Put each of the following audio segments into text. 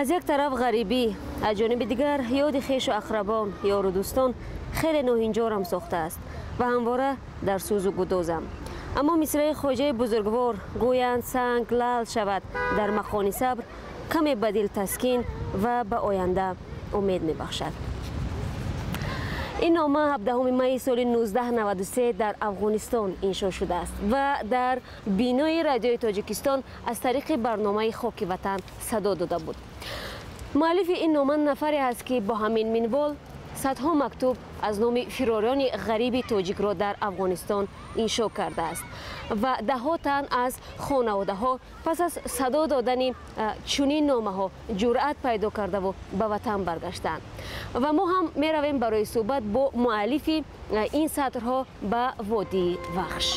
Аз як тараф ғарибӣ, аз ҷониби дигар ёди хешу ақрабон, ёру дӯстон хеле ноҳинҷорам сохтааст ва ҳамвора дар сӯзу гудозам. Аммо мисраи хоҷаи бузургвор гӯянд санг лал шавад дар мақони сабр каме ба дил таскин ва ба оянда умед мебахшад. Ин нома 17 майи соли 1993 дар Афғонистон иншо шудааст ва дар бинои радиои Тоҷикистон аз тариқи барномаи Хоки ватан садо дода буд. Муаллифи ин нома нафаре аст, ки бо ҳамин минвол садҳо мактуб аз номи фирориёни ғариби тоҷикро дар Афғонистон иншо кардааст ва даҳҳо тан аз хонаводаҳо пас аз садо додани чунин номаҳо ҷуръат пайдо кардаву ба ватан баргаштанд. Ва мо ҳам меравем барои суҳбат бо муаллифи ин сатрҳо ба водии Вахш.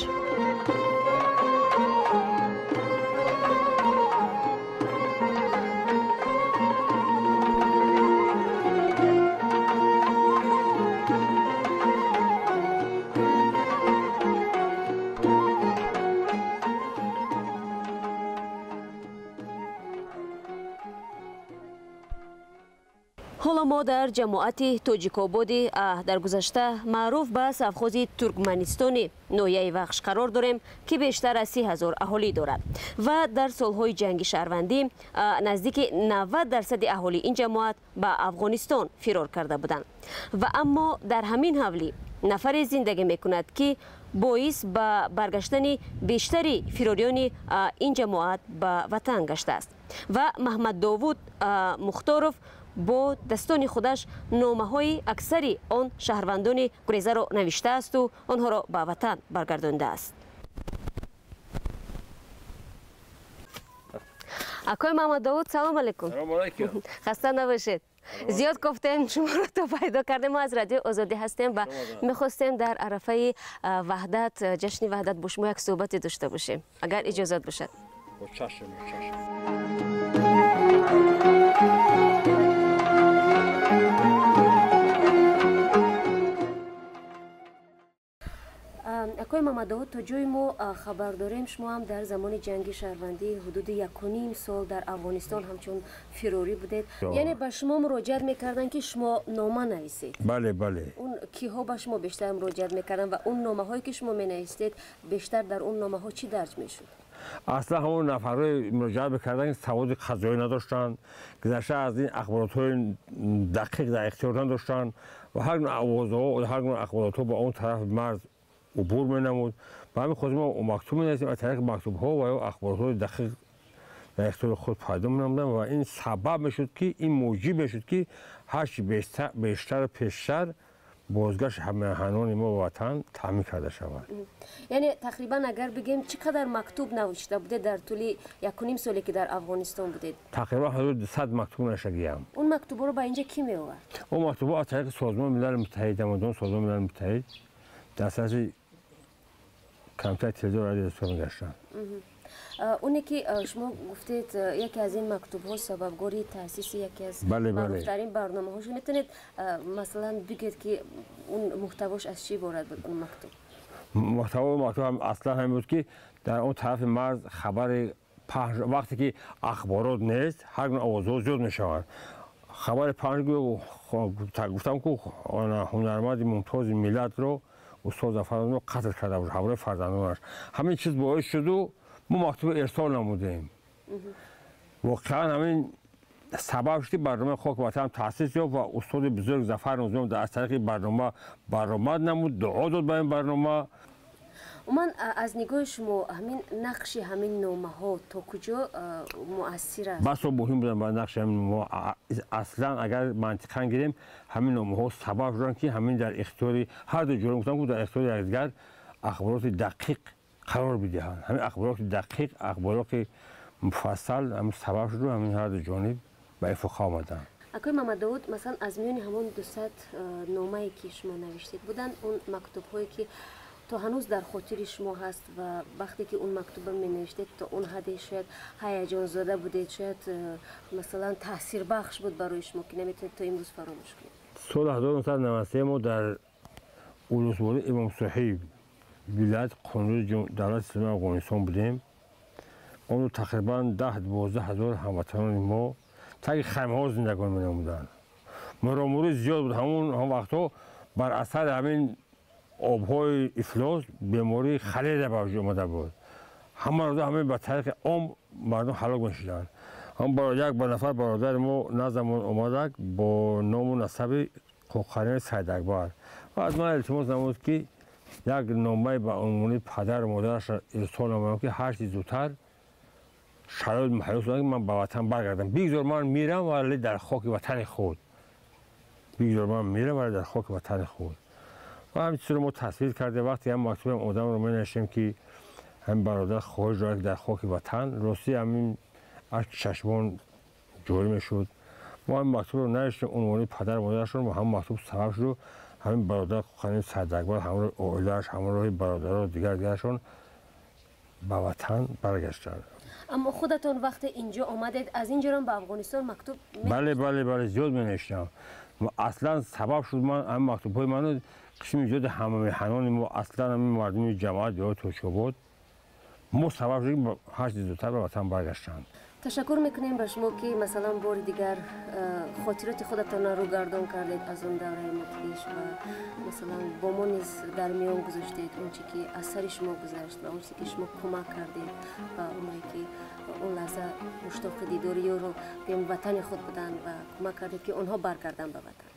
Ҳоло мо дар ҷамоати Тоҷикободи дар гузашта маъруф ба совхози Туркманистони ноҳияи Вахш қарор дорем, ки бештар аз 30 000 аҳолӣ дорад ва дар солҳои ҷанги шаҳрвандӣ наздики 90% аҳолии ин ҷамоат ба Афғонистон фирор карда буданд. Ва аммо дар ҳамин ҳавлӣ нафаре зиндагӣ мекунад, ки боис ба баргаштани бештари фирориёни ин ҷамоат ба ватан гаштааст ва Маҳмаддовуд Мухторов бо дастони худаш номаҳои аксари он шаҳрвандони гурезаро навиштаасту онҳоро ба ватан баргардондааст. Акои Маҳмаддовуд, салом алейкум. Хаста набошед. Зиёд гуфтем шуморо то пайдо кардем. Мо аз радиои Озодӣ ҳастем ва мехостем дар арафаи ваҳдат, ҷашни ваҳдат бо шумо як суҳбате дошта бошем, агар иҷозат бошад. Чашм, чашм. Акои Мамадовуд, то ҷои мо хабар дорем, шумо ҳам дар замони ҷанги шаҳрвандӣ ҳудуди 1,5 сол дар Афғонистон ҳамчун фирорӣ будед. Яъне ба шумо муроҷиат мекарданд, ки шумо нома нависед? Бале, бале. Он киҳо ба шумо бештар муроҷиат мекарданд ва он номаҳое ки шумо менавистед, бештар дар он номаҳо чӣ дарҷ мешуд? Аслан ҳамон нафарҳои муроҷиат мекарданд, ки саводи қазоӣ надоштанд, гузашта аз ин ахборотҳои дақиқ дар ихтиёр надоштанд ва ҳар гуна овозҳо, ҳар гуна ахборотҳо ба он тарафи марз убур менамуд. Ба ҳамин хотир мо мактуб менависем, аз тариқи мактубҳо ва ё ахборотҳои дақиқ дар ихтиёри худ пайдо менамуданд ва ин сабаб мешуд, ки ин муҷиб мешуд, ки ҳарчи бештару пештар бозгашти ҳаммиҳанони мо ба ватан таъмин карда шавад. Яъне тақрибан агар бигем, чӣ қадар мактуб навишта будед дар тӯли 1,5 соле, ки дар Афғонистон будед? Тақрибан ҳудуди 200 мактуб навиштагиам. Он мактубҳоро ба инҷа кӣ меовард? Он мактубҳо аз тариқи Созмони Милали Муттаҳид, намояндагони Созмони Милали Муттаҳид дастраси Кумитаи телевизион, радио мегаштанд. Оне ки шумо гуфтед, яке аз ин мактубҳо сабабгори таъсиси яке аз маъруфтарин барномаҳо шуд. Метавонед, масалан, бигӯед, ки он муҳтавош аз чӣ иборат буд, он мактуб? Муҳтавои мактуб аслан ҳамин буд, ки дар он тарафи марз хабари паҳн, вақте ки ахборот нест, ҳар гуна овозҳо зиёд мешаванд. Хабари паҳн, гуфтам ку, ҳунарманди мумтози миллатро, устод Зафарро қатл карда буд ҳамроҳи фарзандонаш. Ҳамин чиз боис шуду мо мактуби ирсол намудем. Воқеан ҳамин сабаб шуд, ки барномаи Хоки ватан таъсис ёфт ва устоди бузург Зафар Нозимов аз тариқи барнома баромад намуд, дуо дод ба ин барнома. Умуман, аз нигоҳи шумо, ҳамин нақши ҳамин номаҳо то куҷо муассир аст? Басо муҳим буданд ба нақши ҳамин номаҳо. Аслан агар мантиқан гирем, ҳамин номаҳо сабаб шуданд, ки ҳамин дар ихтиёри ҳар ду ҷониб, гуфтам, дар ихтиёри якдигар ахбороти дақиқ қарор бидиҳанд. Ҳамин ахбороти дақиқ, ахбороти муфассал ҳамин сабаб шуду ҳамин ҳар ду ҷониб ба итифоқ омаданд. Акои Мамадовуд, масалан, аз миёни ҳамон 200 номае, ки шумо навиштед, буданд он мактубҳое, ки то ҳанӯз дар хотири шумо ҳаст ва вақте ки он мактуба менавиштед, то он ҳадде шояд ҳаяҷонзода будед, шояд масалан таъсирбахш буд барои шумо, ки наметавонед то имрӯз фаромӯш кунед? Соли 1993 мо дар улусволии Имомсоҳиб, вилояти Қундузи Давлати Исломии Афғонистон будем. Он тақрибан 10-12 ҳазор ҳамватанони мо Таги хаймаҳо зиндагон менамуданд. Муромурӣ зиёд буд. Ҳамон вақтҳо бар асари ҳамин обҳои ифлос бемории холера ба вуҷуд омада буд. Ҳама рӯза ҳамин ба тариқи ом мардум ҳалок мешуданд. Як ба нафар бародари мо наздамон омадак бо ному насаби Қоқарини Сайдакбар ва аз ман илтимос намуд, ки як номае ба унвони падару модараш ирсол намоям, ки ҳарчи зудтар шароит муҳайё шуда, ки ман ба ватан баргардам. Бигзор ман мирам, вале дар хоки ватани худ. Бигзор ман мирам, вале дар хоки ватани худ. Ва ҳамин чизро мо тасвир кардем. Вақте ҳам мактубам одамро менавиштем, ки ҳамин бародар хоҳиш дорад, ки дар хоки ватан, ростӣ, ҳамин ашки чашмон ҷорӣ мешуд. Мо ҳамин мактубро навиштем, унвони падару модарашон, ва ҳамин мактуб сабаб шуду ҳамин бародар Қоқарини Сайдакбар ҳамроҳи оилааш, ҳамроҳи бародаро дигар дигарашон ба ватан баргаштанд. Аммо худатон вақте инҷо омадед, аз инҷорам ба Афғонистон мактуб? Бале, зиёд менавиштам. Аслан сабаб шуд ман ҳамин мактубҳои ману қисми зиёди ҳамамеҳанони мо, аслан ҳамин мардуми ҷамоат деҳоти Тоҷикобод мо сабаб шуд, ки ҳарчи зудтар ба ватан баргаштанд. Ташаккур мекунем ба шумо, ки масалан бори дигар хотироти худатонро рӯгардон кардед аз он давраи мудҳиш ва масалан бо мо низ дар миён гузоштед он чи ки аз сари шумо гузашт ва он чизе ки шумо кӯмак кардед ба оное ки он лаҳза муштоқи дидори ёру ватани худ буданд ва кӯмак кардед, ки онҳо баргарданд ба ватан.